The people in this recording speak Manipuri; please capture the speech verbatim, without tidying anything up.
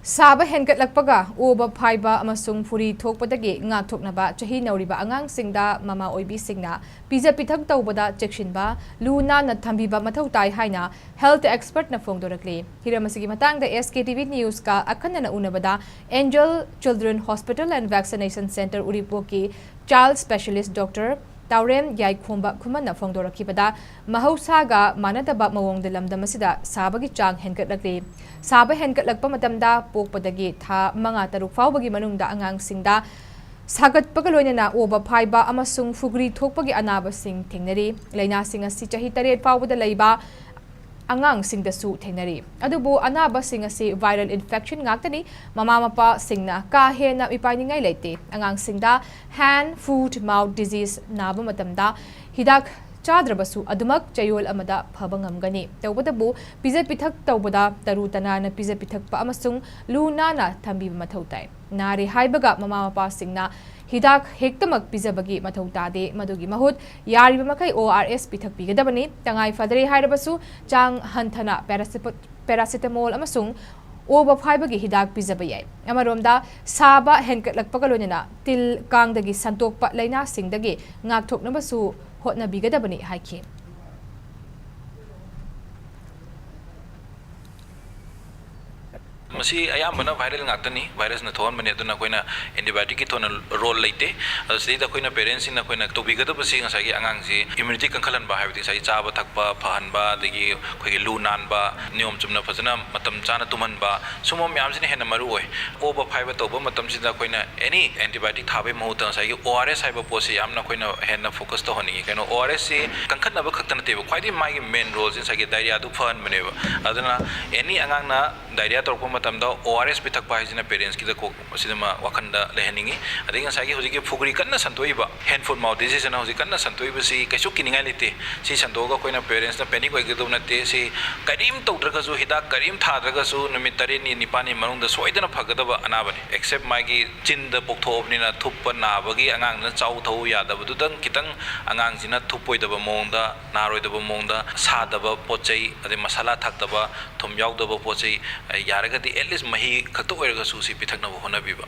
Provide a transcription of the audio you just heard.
ꯁꯥꯕ ꯍꯦꯟꯒꯠꯂꯛꯄꯒ ꯑꯣꯕ ꯐꯥꯏꯕ ꯑꯃꯁꯨꯡ ꯐꯨꯔꯤ ꯊꯣꯛꯄꯗꯒꯤ ꯉꯥꯛꯊꯣꯛꯅꯕ ꯆꯍꯤ ꯅꯧꯔꯤꯕ ꯑꯉꯥꯡꯁꯤꯡꯗ ꯃꯃꯥ ꯑꯣꯏꯕꯤꯁꯤꯡꯅ ꯄꯤꯖ ꯄꯤꯊꯛ ꯇꯧꯕꯗ ꯆꯦꯛꯁꯤꯟꯕ, ꯂꯨ ꯅꯥꯟꯅ ꯊꯝꯕꯤꯕ ꯃꯊꯧ ꯇꯥꯏ ꯍꯥꯏꯅ health expertꯅ ꯐꯣꯡꯗꯣꯔꯛꯂꯤ꯫ ꯍꯤꯔꯝ ꯑꯁꯤꯒꯤ ꯃꯇꯥꯡꯗ S K T V Newsꯀ ꯑꯈꯟꯅꯅ ꯎꯅꯕꯗ Angel Children Hospital and Vaccination Centre ꯎꯔꯤꯄꯣꯛꯀꯤ child specialist Doctor ꯇꯥꯎꯔꯦꯝ ꯌꯥꯏꯈꯣꯝꯕ ꯈꯨꯃꯟꯅ ꯐꯣꯡꯗꯣꯔꯛꯈꯤꯕꯗ, ꯃꯍꯧꯁꯥꯒ ꯃꯥꯟꯅꯗꯕ ꯃꯑꯣꯡꯗ ꯂꯝꯗꯝ ꯑꯁꯤꯗ ꯁꯥꯕꯒꯤ ꯆꯥꯡ ꯍꯦꯟꯒꯠꯂꯛꯂꯤ꯫ ꯁꯥꯕ ꯍꯦꯟꯒꯠꯂꯛꯄ ꯃꯇꯝꯗ ꯄꯣꯛꯄꯗꯒꯤ ꯊꯥ ꯃꯉꯥ ꯇꯔꯨꯛ ꯐꯥꯎꯕꯒꯤ ꯃꯅꯨꯡꯗ ꯑꯉꯥꯡꯁꯤꯡꯗ ꯁꯥꯒꯠꯄꯒ ꯂꯣꯏꯅꯅ ꯑꯣꯕ ꯐꯥꯏꯕ ꯑꯃꯁꯨꯡ ꯐꯨꯒ꯭ꯔꯤ ꯊꯣꯛꯄꯒꯤ ꯑꯅꯥꯕꯁꯤꯡ ꯊꯦꯡꯅꯔꯤ꯫ ꯂꯥꯏꯅꯥꯁꯤꯡ ꯑꯁꯤ ꯆꯍꯤ ꯇꯔꯦꯠ ꯐꯥꯎꯕꯗ ꯂꯩꯕ ꯑꯉꯥꯡꯁꯤꯡꯗꯁꯨ ꯊꯦꯡꯅꯔꯤ꯫ ꯑꯗꯨꯕꯨ ꯑꯅꯥꯕꯁꯤꯡ ꯑꯁꯤ viral infection ꯉꯥꯛꯇꯅꯤ꯫ ꯃꯃꯥ ꯃꯄꯥꯁꯤꯡꯅ ꯀꯥ ꯍꯦꯟꯅ ꯃꯤꯄꯥꯏꯅꯤꯡꯉꯥꯏ ꯂꯩꯇꯦ꯫ ꯑꯉꯥꯡꯁꯤꯡꯗ hand, foot, mouth disease ꯅꯥꯕ ꯃꯇꯝꯗ ꯍꯤꯗꯥꯛ ꯆꯥꯗ꯭ꯔꯕꯁꯨ ꯑꯗꯨꯃꯛ ꯆꯌꯣꯜ ꯑꯃꯗ ꯐꯕ ꯉꯝꯒꯅꯤ꯫ ꯇꯧꯕꯇꯕꯨ ꯄꯤꯖ ꯄꯤꯊꯛ ꯇꯧꯕꯗ ꯇꯔꯨ ꯇꯅꯥꯟꯅ ꯄꯤꯖ ꯄꯤꯊꯛꯄ ꯑꯃꯁꯨꯡ ꯂꯨ ꯅꯥꯟꯅ ꯊꯝꯕꯤꯕ ꯃꯊꯧ ꯇꯥꯏ꯫ ꯅꯥꯔꯦ ꯍꯥꯏꯕꯒ ꯃꯃꯥ ꯃꯄꯥꯁꯤꯡꯅ ꯍꯤꯗꯥꯛ ꯍꯦꯛꯇꯃꯛ ꯄꯤꯖꯕꯒꯤ ꯃꯊꯧ ꯇꯥꯗꯦ꯫ ꯃꯗꯨꯒꯤ ꯃꯍꯨꯠ ꯌꯥꯔꯤꯕ ꯃꯈꯩ O R S ꯄꯤꯊꯛꯄꯤꯒꯗꯕꯅꯤ꯫ ꯇꯉꯥꯏ ꯐꯗ꯭ꯔꯦ ꯍꯥꯏꯔꯕꯁꯨ ꯆꯥꯡ ꯍꯟꯊꯅ paracetamol ꯑꯃꯁꯨꯡ ꯑꯣꯕ ꯐꯥꯏꯕꯒꯤ ꯍꯤꯗꯥꯛ ꯄꯤꯖꯕ ꯌꯥꯏ꯫ ꯑꯃꯔꯣꯝꯗ ꯁꯥꯕ ꯍꯦꯟꯒꯠꯂꯛꯄꯒ ꯂꯣꯏꯅꯅ ꯇꯤꯜ ꯀꯥꯡꯗꯒꯤ ꯁꯟꯗꯣꯛꯄ ꯂꯥꯏꯅꯥꯁꯤꯡꯗꯒꯤ ꯉꯥꯛꯊꯣꯛꯅꯕꯁꯨ ꯍꯣꯠꯅꯕꯤꯒꯗꯕꯅꯤ ꯍꯥꯏꯈꯤ꯫ ꯃꯁꯤ ꯑꯌꯥꯝꯕꯅ viral ꯉꯥꯛꯇꯅꯤ, virusꯅ ꯊꯣꯛꯍꯟꯕꯅꯤ꯫ ꯑꯗꯨꯅ ꯑꯩꯈꯣꯏꯅ antibioticꯀꯤ ꯊꯣꯏꯅ role ꯂꯩꯇꯦ꯫ ꯑꯗꯣ ꯁꯤꯗꯩꯗ ꯑꯩꯈꯣꯏꯅ parentsꯁꯤꯡꯅ ꯑꯩꯈꯣꯏꯅ ꯇꯧꯕꯤꯒꯗꯕꯁꯤ ꯉꯁꯥꯏꯒꯤ ꯑꯉꯥꯡꯁꯤ immunity ꯀꯟꯈꯠꯍꯟꯕ, ꯍꯥꯏꯕꯗꯤ ꯉꯁꯥꯏꯒꯤ ꯆꯥꯕ ꯊꯛꯄ ꯐꯍꯟꯕ, ꯑꯗꯒꯤ ꯑꯩꯈꯣꯏꯒꯤ ꯂꯨ ꯅꯥꯟꯕ, ꯅꯤꯌꯣꯝ ꯆꯨꯝꯅ ꯐꯖꯅ ꯃꯇꯝ ꯆꯥꯅ ꯇꯨꯝꯍꯟꯕ, ꯁꯨꯝꯕ ꯃꯌꯥꯝꯁꯤꯅ ꯍꯦꯟꯅ ꯃꯔꯨ ꯑꯣꯏ꯫ ꯑꯣꯕ ꯐꯥꯏꯕ ꯇꯧꯕ ꯃꯇꯝꯁꯤꯗ ꯑꯩꯈꯣꯏꯅ any antibiotic ꯊꯥꯕꯒꯤ ꯃꯍꯨꯠꯇ ꯉꯁꯥꯏꯒꯤ O R S ꯍꯥꯏꯕ ꯄꯣꯠꯁꯤ ꯌꯥꯝꯅ ꯑꯩꯈꯣꯏꯅ ꯍꯦꯟꯅ focus ꯇꯧꯍꯟꯅꯤꯡꯉꯤ꯫ ꯀꯩꯅꯣ, O R Sꯁꯤ ꯀꯟꯈꯠꯅꯕ ꯈꯛꯇ ꯅꯠꯇꯦꯕ, ꯈ꯭ꯋꯥꯏꯗꯒꯤ ꯃꯥꯒꯤ main roleꯁꯤ ꯉꯁꯥꯏꯒꯤ diarrheaꯗꯨ ꯐꯍꯟꯕꯅꯦꯕ꯫ ꯑꯗꯨꯅ any ꯑꯉꯥꯡꯅ diarrhea ꯇꯧꯔꯛꯄ ꯃꯇꯝꯗ O R S ꯄꯤꯊꯛꯄ ꯍꯥꯏꯁꯤꯅ parentsꯀꯤꯗ ꯀꯣꯛ ꯃꯁꯤꯗꯃ ꯋꯥꯈꯜꯗ ꯂꯩꯍꯟꯅꯤꯡꯉꯤ꯫ ꯑꯗꯒꯤ ꯉꯁꯥꯏꯒꯤ ꯍꯧꯖꯤꯛꯀꯤ ꯐꯨꯒ꯭ꯔꯤ ꯀꯟꯅ ꯁꯟꯗꯣꯛꯏꯕ, hand, foot, mouth diseaseꯑꯅ ꯍꯧꯖꯤꯛ ꯀꯟꯅ ꯁꯟꯗꯣꯛꯏꯕꯁꯤ ꯀꯩꯁꯨ ꯀꯤꯅꯤꯡꯉꯥꯏ ꯂꯩꯇꯦ꯫ ꯁꯤ ꯁꯟꯗꯣꯛꯑꯒ ꯑꯩꯈꯣꯏꯅ parentsꯅ panic ꯑꯣꯏꯒꯗꯧꯕ ꯅꯠꯇꯦ꯫ ꯁꯤ ꯀꯔꯤꯝ ꯇꯧꯗ꯭ꯔꯒꯁꯨ, ꯍꯤꯗꯥꯛ ꯀꯔꯤꯝ ꯊꯥꯗ꯭ꯔꯒꯁꯨ ꯅꯨꯃꯤꯠ ꯇꯔꯦꯠꯅꯤ ꯅꯤꯄꯥꯜꯅꯤ ꯃꯅꯨꯡꯗ ꯁꯣꯏꯗꯅ ꯐꯒꯗꯕ ꯑꯅꯥꯕꯅꯤ꯫ Except ꯃꯥꯒꯤ ꯆꯤꯟꯗ ꯄꯣꯛꯊꯣꯛꯑꯕꯅꯤꯅ ꯊꯨꯞꯄ ꯅꯥꯕꯒꯤ, ꯑꯉꯥꯡꯗꯨꯅ ꯆꯥꯎ ꯊꯛꯎ ꯌꯥꯗꯕꯗꯨꯗꯪ ꯈꯤꯇꯪ ꯑꯉꯥꯡꯁꯤꯅ ꯊꯨꯞꯄꯣꯏꯗꯕ ꯃꯑꯣꯡꯗ, ꯅꯥꯔꯣꯏꯗꯕ ꯃꯑꯣꯡꯗ, ꯁꯥꯗꯕ ꯄꯣꯠ ꯆꯩ, ꯑꯗꯩ ꯃꯁꯥꯂꯥ ꯊꯥꯛꯇꯕ, ꯊꯨꯝ ꯌꯥꯎꯗꯕ ꯄꯣꯠ ꯆꯩ, ꯌꯥꯔꯒꯗꯤ ꯑꯦꯠꯂꯤꯁ ꯃꯍꯤ ꯈꯛꯇ ꯑꯣꯏꯔꯒꯁꯨ ꯁꯤ ꯄꯤꯊꯛꯅꯕ ꯍꯣꯠꯅꯕꯤꯕ꯫